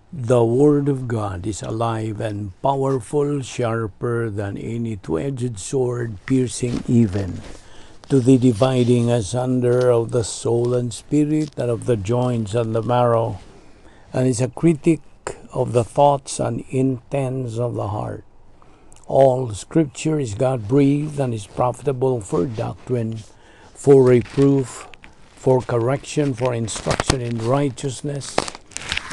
The Word of God is alive and powerful, sharper than any two-edged sword, piercing even to the dividing asunder of the soul and spirit, and of the joints and the marrow, and is a critic of the thoughts and intents of the heart. All Scripture is God-breathed and is profitable for doctrine, for reproof, for correction, for instruction in righteousness,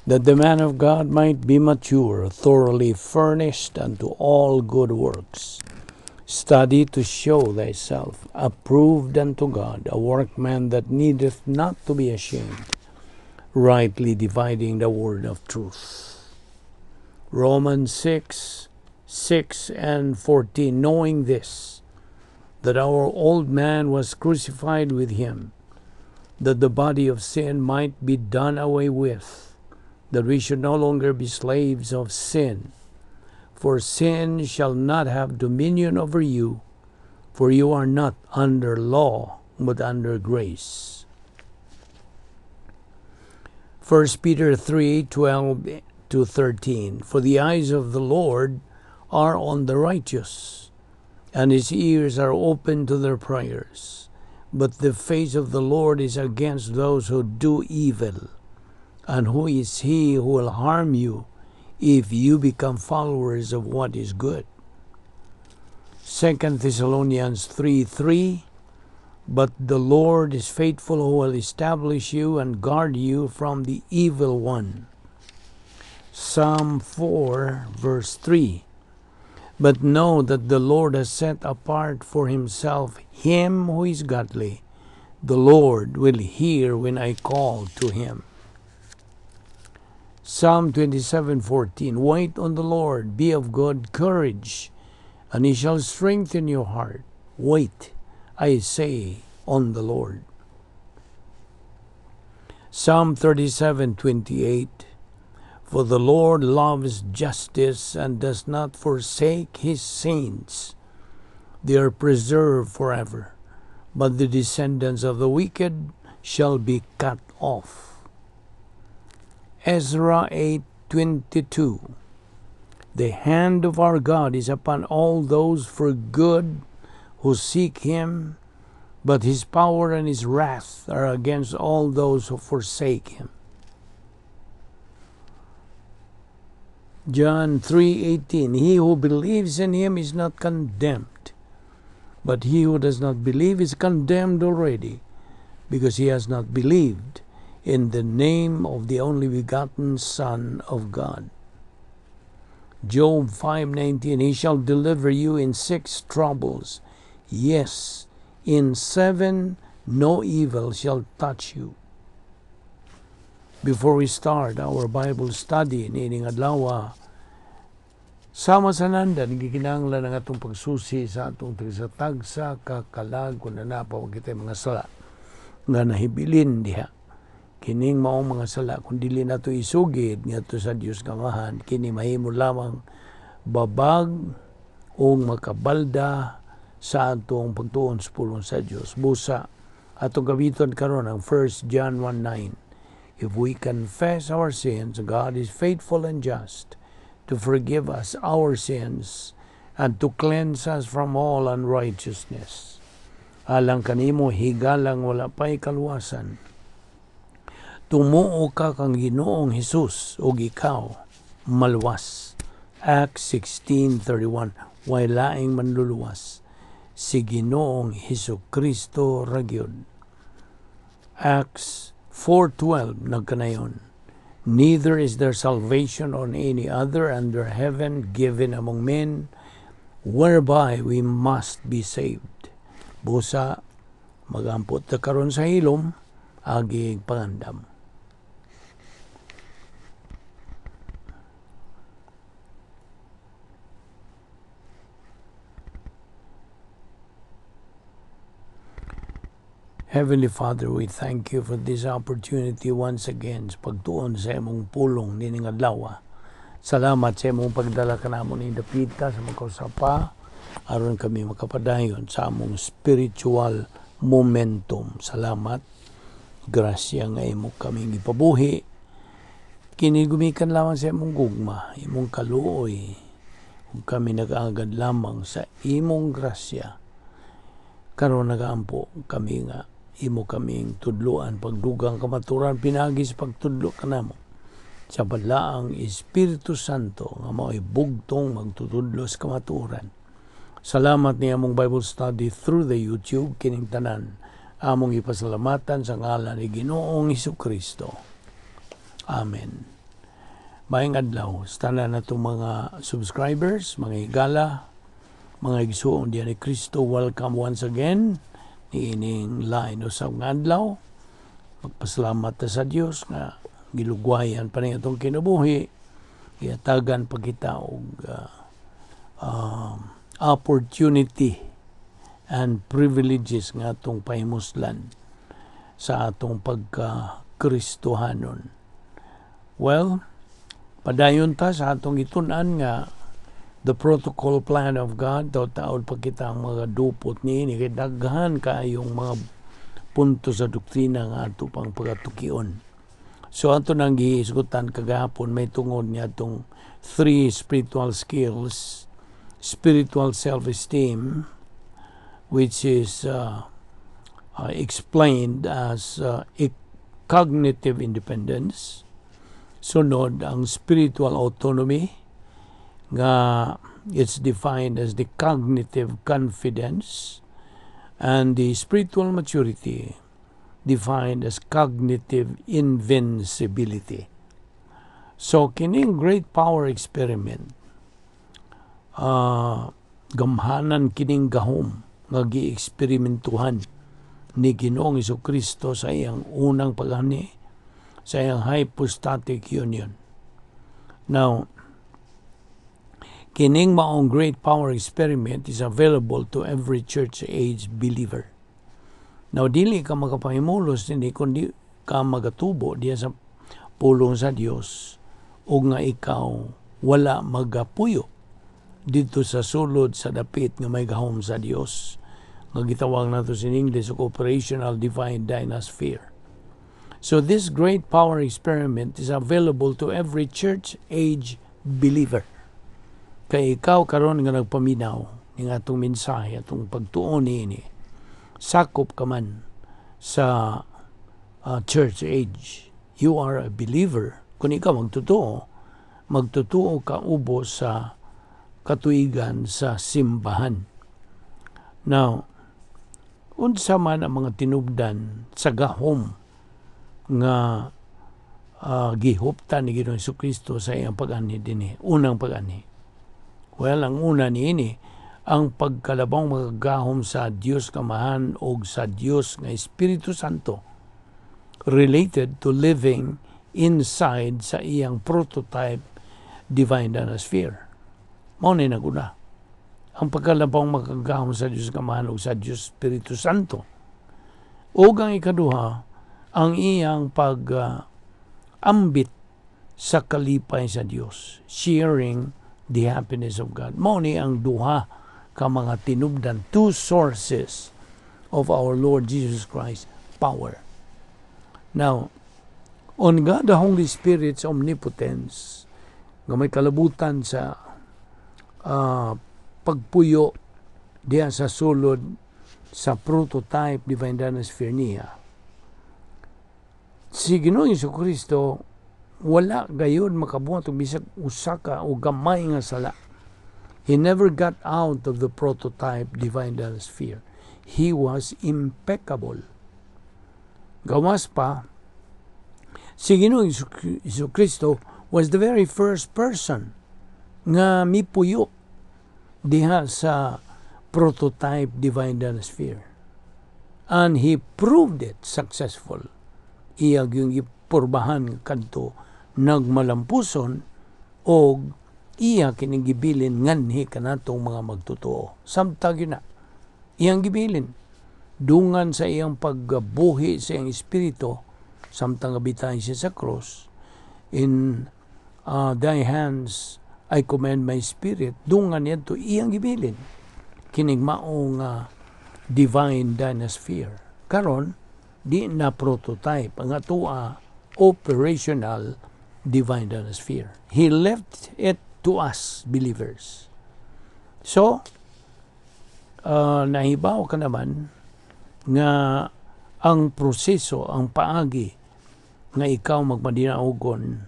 that the man of God might be mature, thoroughly furnished unto all good works. Study to show thyself approved unto God, a workman that needeth not to be ashamed, rightly dividing the word of truth. Romans 6:6 and 14, knowing this, that our old man was crucified with him, that the body of sin might be done away with, that we should no longer be slaves of sin. For sin shall not have dominion over you, for you are not under law, but under grace. 1 Peter 3:12 to 13. For the eyes of the Lord are on the righteous, and his ears are open to their prayers. But the face of the Lord is against those who do evil. And who is he who will harm you if you become followers of what is good? 2 Thessalonians 3:3. But the Lord is faithful, who will establish you and guard you from the evil one. Psalm 4 verse 3. But know that the Lord has set apart for himself him who is godly. The Lord will hear when I call to him. Psalm 27:14. Wait on the Lord, be of good courage, and he shall strengthen your heart. Wait, I say, on the Lord. Psalm 37:28. For the Lord loves justice and does not forsake his saints. They are preserved forever, but the descendants of the wicked shall be cut off. Ezra 8:22. The hand of our God is upon all those for good who seek him, but his power and his wrath are against all those who forsake him. John 3:18. He who believes in him is not condemned, but he who does not believe is condemned already, because he has not believed in the name of the only begotten Son of God. Job 5:19. He shall deliver you in 6 troubles. Yes, in 7 no evil shall touch you. Before we start our Bible study niining adlaw, sama sa nandan gikinahanglan ang atong pagsusi sa atong tagsa-tagsa kakalag kun naa pa kita mga sala nga nahibilin diha. Kining maong mga sala kung dili nato isugid ngadto sa Dios Amahan, kini mahimo lamang babag o makabalda sa atong pagtuon sa pulong sa Dios. Busa atong gamiton karon ang 1 John 1:9. If we confess our sins, God is faithful and just to forgive us our sins and to cleanse us from all unrighteousness. Alang kanimo higalang wala pa'y kaluwasan. Tumuo ka kang Ginoong Hesus ug ikaw maluwas. Acts 16:31. Way laing manluluwas si Ginoong Hesus Kristo ra gyud. Acts 4:12 nagkanayon. Neither is there salvation on any other under heaven given among men whereby we must be saved. Busa magampot ta karon sa hilom aging pangandam. Heavenly Father, we thank you for this opportunity once again sa pagtuon sa imong pulong nining adlaw. Salamat sa imong pagdala kanamo ning dapita sa magkausapa aron kami makapadayon sa among spiritual momentum. Salamat. Grasya nga imo kaming ipabuhi. Kini gumikan lamang sa imong gugma, imong kaluoy, ug kami nag-agad lamang sa imong grasya. Karon nagaampo kami nga imo kaming tudloan pagdugang kamaturan pinaagi sa pagtudlo kanamo sa Balaang Espiritu Santo nga mao'y bugtong magtutudlo sa kamatuoran. Salamat ni among Bible study through the YouTube. Kining tanan among ipasalamatan sa ngalan ni Ginoong Kristo. Amen. Maayong adlaw sa tanan natong mga subscribers, mga higala, mga igsuon diha ni Kristo, welcome once again niining lain usab nga adlaw. Magpasalamat ta sa Dios nga gilugwayan pa niya atong kinabuhi, gihatagan pa kita og opportunity and privileges nga atong pahimuslan sa atong pagka-Kristohanon. Well, padayon ta sa atong gitun-an nga the protocol plan of God. Taod pa kita ang mga dupot niini kay daghan kaayong mga punto sa doktrina nga ato pang pagatukion. So ato nang gihisgutan kagahapon may tungod niya atong three spiritual skills: spiritual self-esteem, which is explained as a cognitive independence. Sunod, ang spiritual autonomy nga it's defined as the cognitive confidence, and the spiritual maturity, defined as cognitive invincibility. So kining great power experiment, gamhanan kining gahom nga gieksperimentuhan ni Ginoong Kristo sa iyang unang pag-anhi sa iyang hypostatic union. Now, kining maong great power experiment is available to every church age believer. Now, dili ka makapahimulos hindi kundi ka magatubo diya sa pulong sa Dios o nga ikaw wala magapuyo dito sa sulod sa dapit nga may gahom sa Dios nga gitawag nato sa English og operational divine dynasphere. So this great power experiment is available to every church age believer. Kay ikaw karon nga nagpaminaw ning atong mensahe, atong pagtuon niini, sakop ka man sa church age. You are a believer. Kung ikaw magtotoo, magtotoo ka ubos sa katuigan sa simbahan. Now, unsa man ang mga tinubdan sa gahom nga gihuptan ni Ginoong Kristo sa iyang pag-anhi dinhi, unang pag-anhi? Well, ang una niini, ang pagkalabang magagahom sa Dios Kamahan o sa Dios nga Espiritu Santo related to living inside sa iyang prototype divine sphere. Mao ni naguna. Ang pagkalabang makagahom sa Dios Kamahan o sa Dios Espiritu Santo. O ang ikaduha, ang iyang pag ambit sa kalipay sa Dios, sharing the happiness of God. Mao ni ang duha ka mga tinubdan, two sources of our Lord Jesus Christ power. Now, on God the Holy Spirit's omnipotence, nga may kalabutan sa pagpuyo diya sa sulod sa prototype divine dynasphere niya, si Ginoong Kristo wala gayon makabuhat og bisag usa ka o gamay nga sala. He never got out of the prototype divine sphere. He was impeccable. Gawas pa, si Ginoong Kristo was the very first person nga mipuyo diha sa prototype divine sphere. And he proved it successful. Iya yung ipurbahan kadto nagmalampuson og iya kining gibilin nganhi kanatong mga magtotoo. Samtang yun na, iyang gibilin dungan sa iyang pagbuhi sa iyang espiritu samtang gabitahin siya sa cross, "In thy hands I commend my spirit," dungan niadto iyang gibilin kining maong divine dynasphere. Karon di na prototype ang atoa, operational Divine Sphere. He left it to us believers. So, nahibaw ka naman nga ang proseso, ang paagi nga ikaw magmadinaugon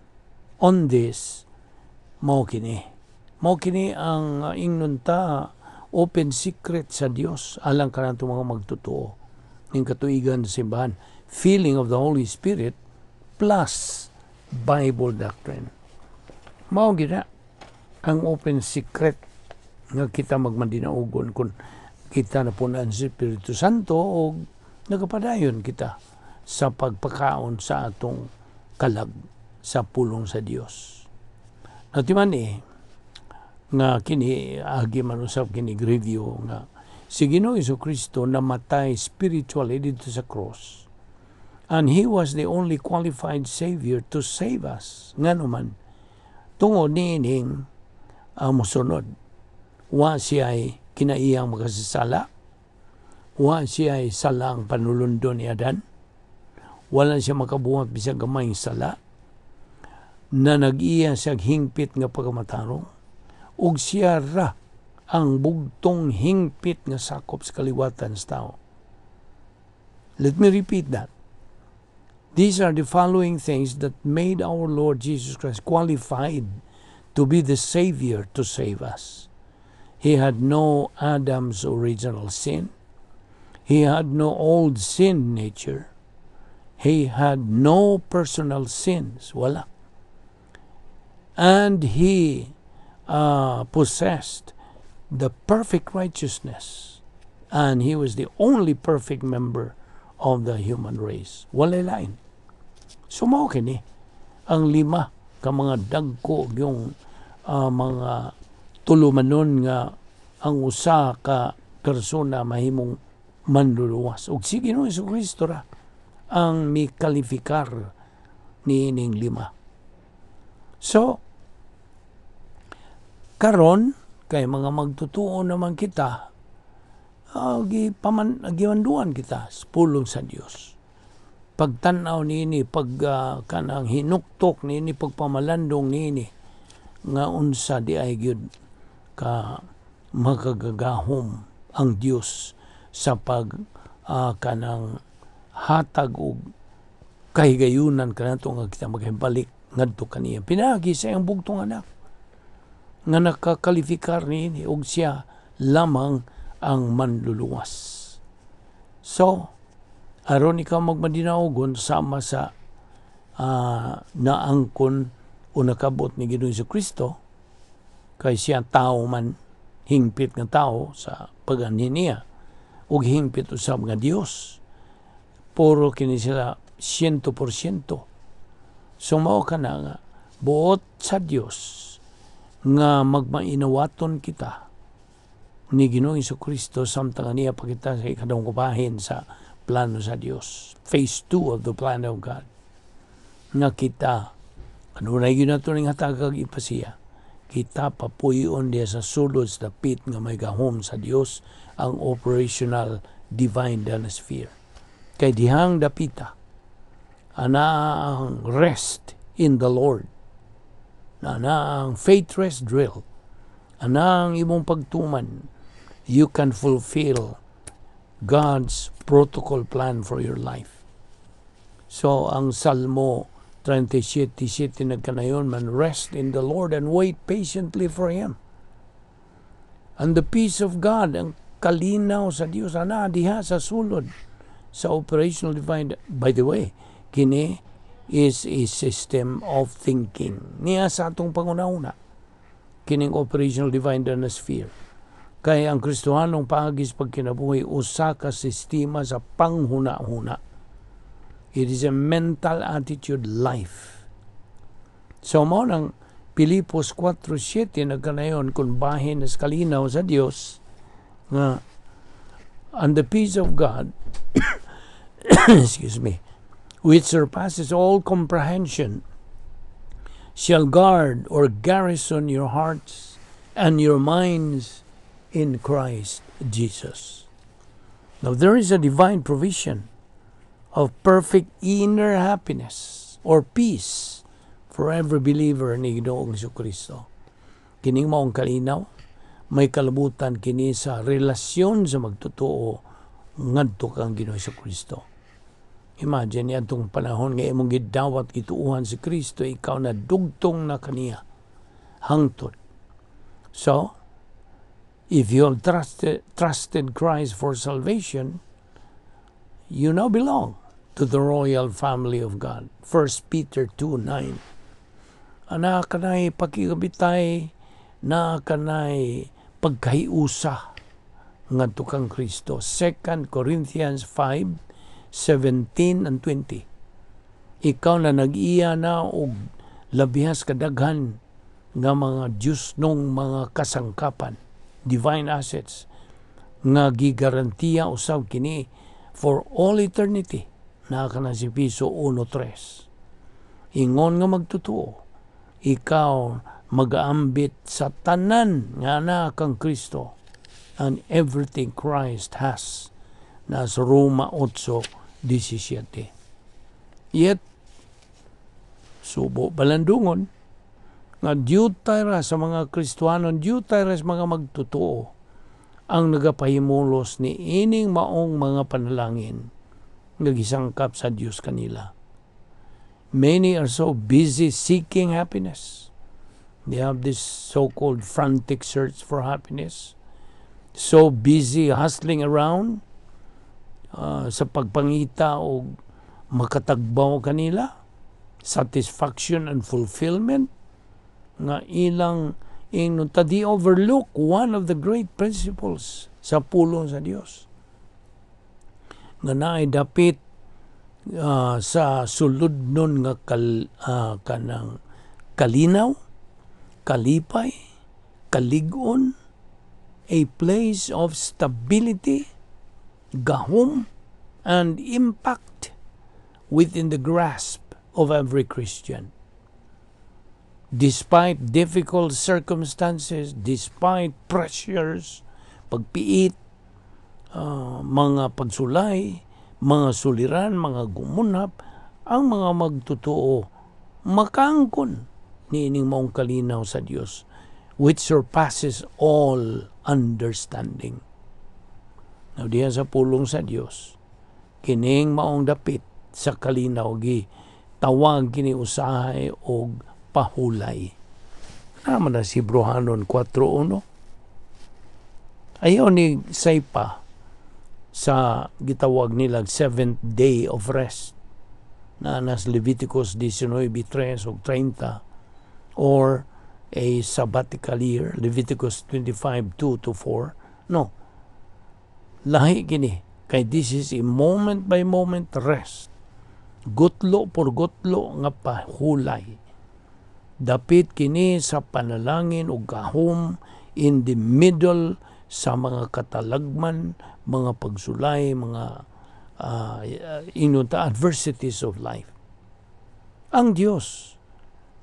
on this, mao kini. Mao kini ang ingnon ta open secret sa Dios alang kanato mga magtotoo ning katuigan sa simbahan. Filling of the Holy Spirit plus Bible doctrine. Mao gina ang open secret nga kita magmadinaugon kung kita na punan sa Espiritu Santo o nagapadayon kita sa pagpakaon sa atong kalag sa pulong sa Dios. Natiman eh, nga kini agi man usab kini review nga si Ginoo Kristo namatay spiritually dito sa cross. And He was the only qualified Savior to save us. Ngano man, tungod niining mosunod. Wa siya ay kinaiyang makasasala. Wa siya ay salang panulundo ni Adan. Wala siya makabuhat bisag gamayng sala na nag-iya siya hingpit nga pagkamatarong, ug siya ra ang bugtong hingpit nga sakop sa kaliwatan sa tao. Let me repeat that. These are the following things that made our Lord Jesus Christ qualified to be the Savior to save us. He had no Adam's original sin. He had no old sin nature. He had no personal sins. Wala. And he possessed the perfect righteousness. And he was the only perfect member of the human race. Walay lain. So mao kini ang lima ka mga dagko yung mga tulumanon nga ang usa ka persona mahimong manluluwas. Ug si Ginoo Kristo ra ang mikalifikar niining lima. So, karon kay mga magtutuo naman kita, gipaman gimanduan kita sa pulong sa Dios. Pagtan-aw niini, pag kanang hinuktok niini, pagpamalandong niini nga unsa di ay gyud ka makagagahom ang Dios sa pag kanang hatag og kahigayunan kanato nga kita maghibalik ngadto kaniya pinaagi sa iyang bugtong anak nga nakakalifikar niini, ug siya lamang ang manluluwas. So, aron ikaw magmadinaugon sama sa naangkon o nakabot ni Ginoong Kristo, kay siya tao man, hingpit nga tao sa paganhi niya ug hingpit usab nga Dios. Puro kini sila 100%. So mao ka na nga buot sa Dios nga magmainawaton kita ni Ginoong Kristo samtang niya pakita sa ikadong kubahin sa plano sa Dios. Phase 2 of the plan of God. Nga kita, kanunay gyud nato ning hatagag ipasiya, kita papuyon diya sa sulod sa dapit nga may gahom sa Dios, ang operational divine sphere. Kay dihang dapita, ana ang rest in the Lord. Na ang faith rest drill. Ana ang imong pagtuman. You can fulfill God's protocol plan for your life. So, ang Salmo 37:7 nagkanayon man, "Rest in the Lord and wait patiently for Him." And the peace of God, ang kalinaw sa Dios, ana diha sa sulod sa operational divine. By the way, kini is a system of thinking. Niya sa atong pangunahuna, kining operational divine sphere. Kay ang Kristohanong paagi sa pagkinabuhi usa ka sistema sa panghuna-huna. It is a mental attitude life. So mao nang Pilipos 4:7 nagkanayon kung bahin sa kalinaw sa Dios nga, "And the peace of God," excuse me, "which surpasses all comprehension shall guard or garrison your hearts and your minds in Christ Jesus." Now there is a divine provision of perfect inner happiness or peace for For every believer ni Ginoong Kristo. Kining maong kalinaw, may kalabutan kini sa relasyon sa magtotoo ngadto kang Ginoong Kristo. Imagine atong panahon nga imong gidawat, gituuhan si Kristo, ikaw na dugtong na kaniya hangtod. So, if you have trusted Christ for salvation, you now belong to the royal family of God. 1 Peter 2:9. Ana kanay pakigabitay na kanay pagkahiusa ngadto kang Kristo. 2 Corinthians 5:17 and 20. Ikaw na nag-iya na og labihas kadaghan nga mga Diyos nung mga kasangkapan, divine assets, nga gigarantiya usab kini for all eternity na kana si Efeso 1:3. Ingon nga magtotoo, ikaw magaambit sa tanan nga naa kang Kristo and everything Christ has na sa Roma 8:17. Yet, subo balandungon nga diyutay ra sa mga Kristuhanon, diyutay ra sa mga magtotoo ang nagapahimulos ni ining maong mga panalangin nga gisangkap sa Dios kanila. Many are so busy seeking happiness. They have this so-called frantic search for happiness. So busy hustling around sa pagpangita og makatagbaw kanila, satisfaction and fulfillment nga ilang ingnon ta di overlook one of the great principles sa pulong sa Dios nga naay dapit sa suludnon nga kanang kalinaw, kalipay, kalig-on, a place of stability, gahom, and impact within the grasp of every Christian. Despite difficult circumstances, despite pressures, pagpiit, mga pagsulay, mga suliran, mga gumunhap, ang mga magtotoo makaangkon niining maong kalinaw sa Dios which surpasses all understanding. Now, diha sa pulong sa Dios, kining maong dapit sa kalinaw gi tawag kini usahay og pahulay. Naman na si Hebreohanon 4.1. Ayaw ni saypa sa gitawag nila seventh day of rest na nas Leviticus 19:3 ug 30 or a sabbatical year, Leviticus 25:2 to 4. No, lahi kini kay this is a moment by moment rest, gutlo por gutlo nga pahulay. Dapit kini sa panalangin ug gahom in the middle sa mga katalagman, mga pagsulay, mga ingon ta adversities of life. Ang Dios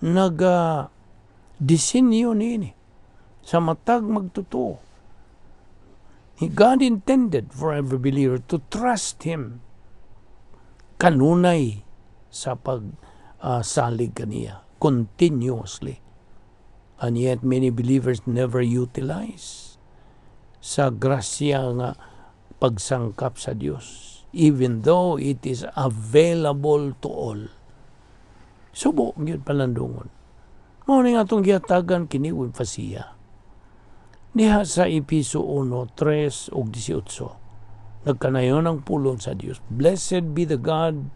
naga disenyo niini sa matag magtotoo. God intended for every believer to trust Him kanunay sa pagsalig kaniya continuously. And yet many believers never utilize sa grasya nga pagsangkap sa Dios even though it is available to all. Subo gyud palandungon. Mao ni atong gihatagan kini og empasiya. Diha sa Epeso 1:3 ug 18. Nagkanayon ang pulong sa Dios. "Blessed be the God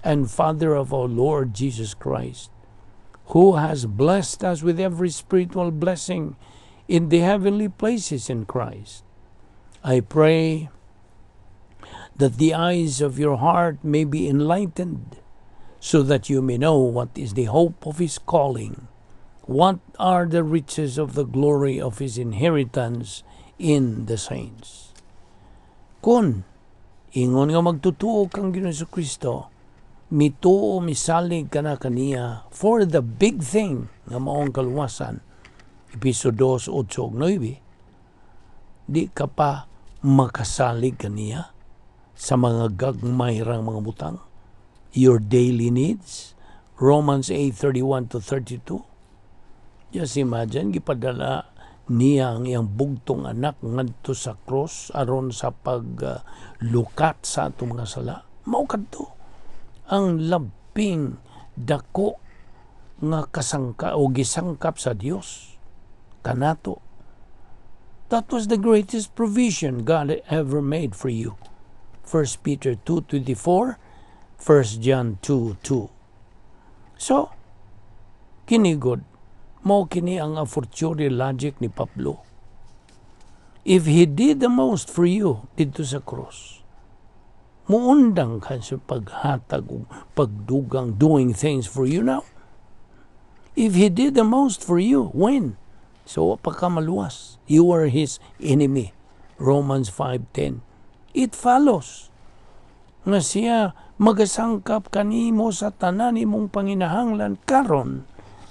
and Father of our Lord Jesus Christ, who has blessed us with every spiritual blessing in the heavenly places in Christ. I pray that the eyes of your heart may be enlightened, so that you may know what is the hope of His calling, what are the riches of the glory of His inheritance in the saints." Kung ingon nga magtutuo kang Ginoong Kristo, mituo, misalig ka na kaniya for the big thing nga maong kaluwasan, Epeso 2, 8 ug 9, di ka pa makasalig kaniya sa mga gagmay rang mga butang, your daily needs, Romans 8:31 to 32. Just imagine, gipadala niya ang iyang bugtong anak ngadto sa cross aron sa paglukat sa atong mga sala. Mao kadto ang labing dako nga kasangka o gisangkap sa Dios kanato. That was the greatest provision God ever made for you. 1 Peter 2:24, 1 John 2:2. So, kini gud, mao kini ang a fortiori logic ni Pablo. If He did the most for you didto sa cross, muundang ka sa paghatag o pagdugang, doing things for you now. If He did the most for you, when? So, pa ka maluwas. You are His enemy. Romans 5:10. It follows nga siya magasangkap kanimo sa tanan imong panginahanglan karon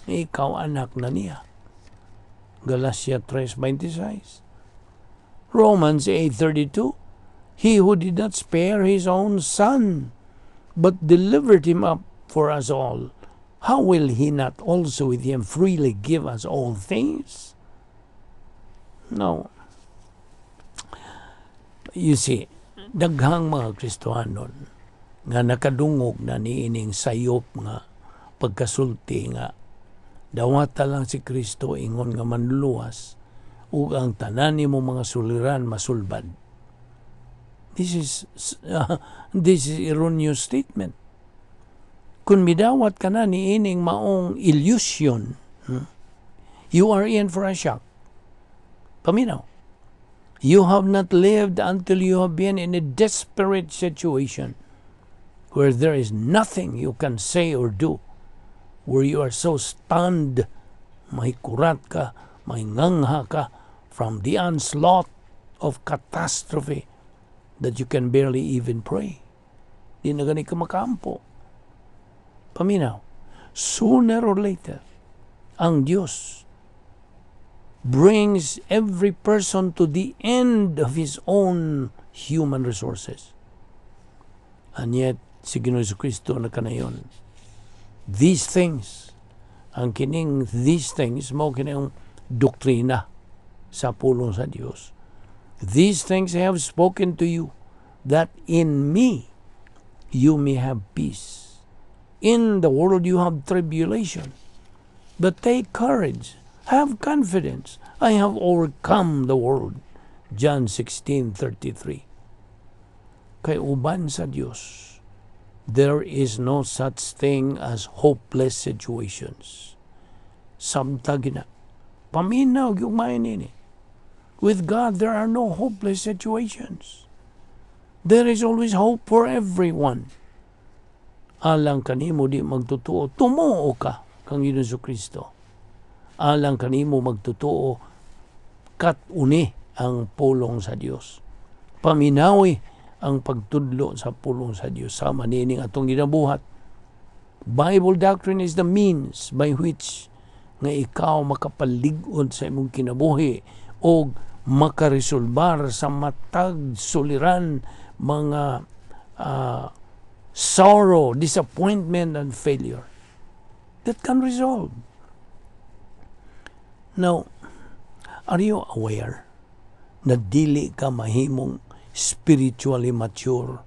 ikaw anak na niya. Galatia 3:26. Romans 8:32. He who did not spare his own son, but delivered him up for us all, how will he not also with him freely give us all things? No. You see, daghang mga Kristohanon nga nakadungog na niining sayop nga pagkasulti nga dawata lang si Kristo ingon nga manluluwas ug ang tanan nimo mga suliran masulbad. This is erroneous statement. Kung midawat ka na niining maong illusion, you are in for a shock. Paminaw. You have not lived until you have been in a desperate situation where there is nothing you can say or do, where you are so stunned, may kurat ka, may ngangha ka from the onslaught of catastrophe that you can barely even pray. Di na gani ka makaampo. Paminaw, sooner or later, ang Diyos brings every person to the end of his own human resources. And yet, si Ginoong Kristo nakanayon. These things, ang kining these things, mao kini ang doktrina sa pulong sa Dios. "These things I have spoken to you, that in me you may have peace. In the world you have tribulation. But take courage, have confidence. I have overcome the world." John 16:33. Kay uban sa Dios, there is no such thing as hopeless situations. Samtang gina. Paminaw yung nini. With God, there are no hopeless situations. There is always hope for everyone. Alang kanimo di magtotoo, tumuo ka kang Ginoong Kristo. Alang kanimo magtotoo, kat-uni ang pulong sa Dios. Paminawi ang pagtudlo sa pulong sa Dios sama nining atong ginabuhat. Bible doctrine is the means by which nga ikaw makapalig-on sa imong kinabuhi o makaresolbar sa matag suliran, mga sorrow, disappointment, and failure that can resolve. Now, are you aware na dili ka mahimong spiritually mature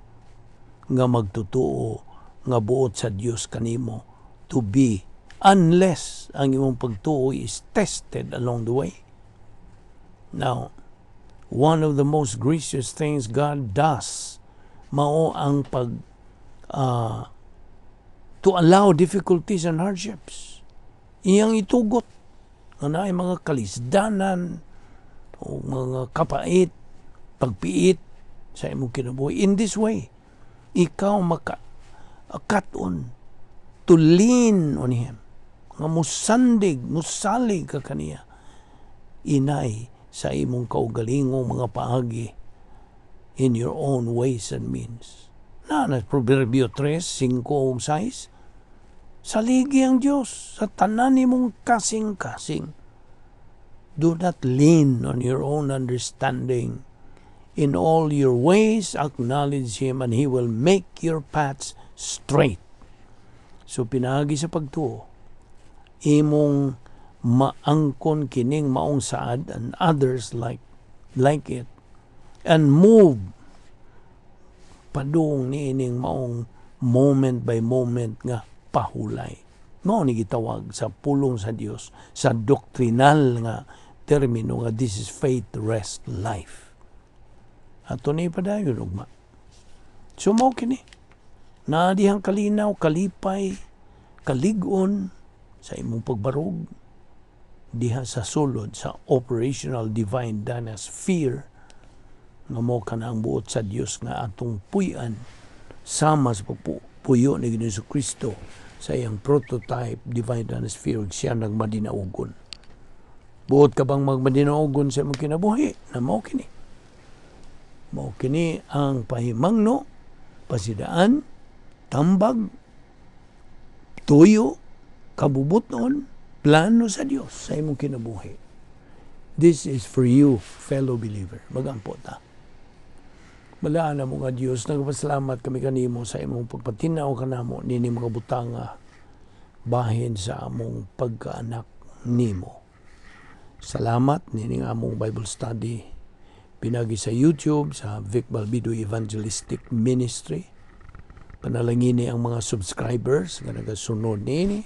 nga magtotoo nga buot sa Dios kanimo to be unless ang imong pagtuo is tested along the way? Now, one of the most gracious things God does mao ang pag to allow difficulties and hardships. Iyang itugot nga naay mga kalisdanan o mga kapait, pagpiit sa imong kinabuhi. In this way, ikaw maka kat-on to lean on Him. Nga musandig, musalig ka kaniya. Inay sa imong kaugalingong mga paagi, in your own ways and means. Na Proverbio 3, 5 ug 6. Saligi ang Dios sa tanan nimong kasing-kasing. Do not lean on your own understanding. In all your ways, acknowledge Him and He will make your paths straight. So pinaagi sa pagtuo, imong maangkon kining maong saad and others like it and move padung niining maong moment by moment nga pahulay. Mao ni gitawag sa pulong sa Dios sa doktrinal nga termino nga this is faith, rest, life. Ato ni padayon ugma. So mao kini. Naa dihang kalinaw, kalipay, kalig-on sa imong pagbarog diha sa sulod sa operational divine dynasphere nga mo kana ang buot sa Dios nga atong puy-an sama sa pagpuyo ni Ginoong Kristo sa iyang prototype divine dynasphere ug siya nagmadinaugon. Buot ka bang magmadinaugon sa imong kinabuhi? Na mao kini. Mao kini ang pahimangno, pasidaan, tambag, tuyo, kabubuton, plano sa Dios sa imong kinabuhi. This is for you, fellow believer. Magampo ta. Balaan mo nga Dios, nagpasalamat kami kanimo sa imong pagpatinaw kanamo nini mga butanga bahin sa among pagkaanak nimo. Salamat nining among Bible study pinagi sa YouTube sa Vic Balbido Evangelistic Ministry. Panalangini ang mga subscribers nga nagasunod niini.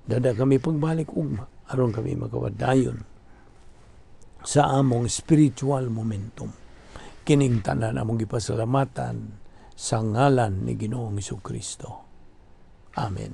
Dada kami pagbalik ugma aron kami makawadayon sa among spiritual momentum. Kining tanan among gipasalamatan sa ngalan ni Ginoong Kristo. Amen.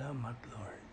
Salamat, Lord.